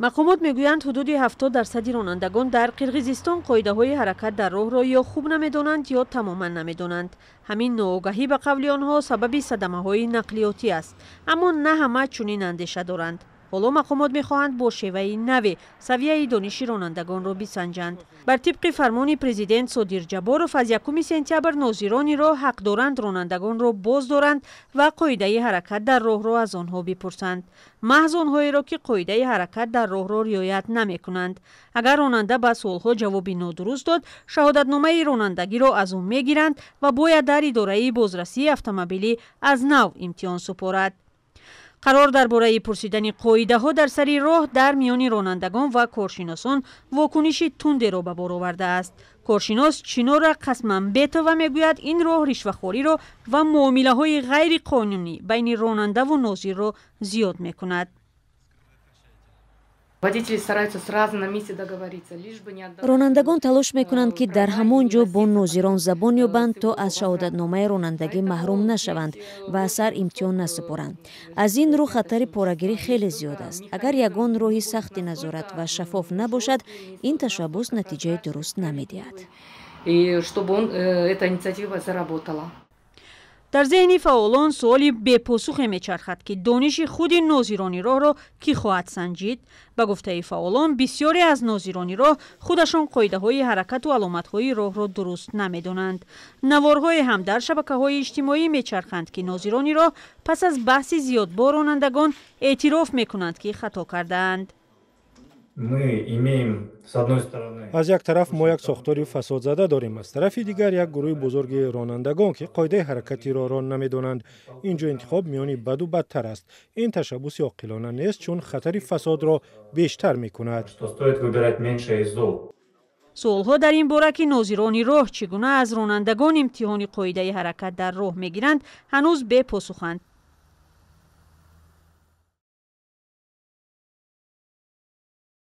Мақомот мегӯянд, ҳудуди 70 дарсади ронандагон дар Қирғизистон қоидаҳои ҳаракат дар роҳро ё хуб намедонанд, ё тамоман намедонанд. Ҳамин ноугаҳӣ, ба қавли онҳо, сабаби садамаҳои нақлиётӣ аст. Аммо на ҳама чунин андеша доранд. Ҳоло мақомот мехоҳанд бо шеваи наве савияи дониши ронандагонро бисанҷанд. Бар тибқи фармони президент Содир Ҷаборов, аз 1 сентябр нозирони роҳ ҳақ доранд ронандагонро боз доранд ва қоидаи ҳаракат дар роҳро аз онҳо бипурсанд, маҳз онҳоеро, ки қоидаи ҳаракат дар роҳро риоят намекунанд. Агар ронанда ба суолҳо ҷавоби нодуруст дод, шаҳодатномаи ронандагиро аз ӯ мегиранд ва бояд дар идораи бозрасии автомобилӣ аз нав имтиҳон супорад. Қарор дар бораи пурсидани қоидаҳо дар сари роҳ дар миёни ронандагон ва коршиносон вокуниши тундеро ба бор овардааст. Коршинос Чинора Қасмамбетова мегӯяд, ин роҳ ришвахориро ва муомилаҳои ғайриқонунӣ байни ронандаву нозирро зиёд мекунад. Водители стараются сразу на месте договориться, лишь бы не отдавать. Ронандагон талош мекунанд, ки дар ҳамон ҷо бо нозирон забон ёбанд, то аз шаҳодатномаи ронандагӣ маҳрум нашаванд ва аз сар имтиҳон насупоранд. Аз ин рӯ хатари порагирӣ хеле зиёд аст. Агар ягон роҳи сахти назорат ва шаффоф набошад, ин ташаббус натиҷаи дуруст намедиҳад. И чтобы эта инициатива заработала. Дар зеҳни фаъолон суоли бепосухе мечархад, ки дониши худи нозирони роҳро кӣ хоҳад санҷид? Ба гуфтаи фаъолон, бисёре аз нозирони роҳ худашон қоидаҳои ҳаракату аломатҳои роҳро дуруст намедонанд. Наворҳое ҳам дар шабакаҳои иҷтимоӣ мечарханд, ки нозирони роҳ пас аз баҳси зиёд бо ронандагон эътироф мекунанд, ки хато кардаанд. Мы имеем, с одной стороны, Аз як тараф мо як сохтори фасодзада дорем, аз тарафи дигар як гурӯҳи бузурги ронандагон, ки қоидаи ҳаракати роҳро намедонанд. Ин ҷо интихоб миёни баду бадтар аст. Ин ташаббуси оқилона нест, чун хатари фасодро бештар мекунад. Что стоит выбирать меньшее из зол. Суолҳо дар ин бора, ки нозирони роҳ чӣ гуна аз ронандагон имтиҳони қоидаи ҳаракат дар роҳ мегиранд, ҳанӯз бепосуханд.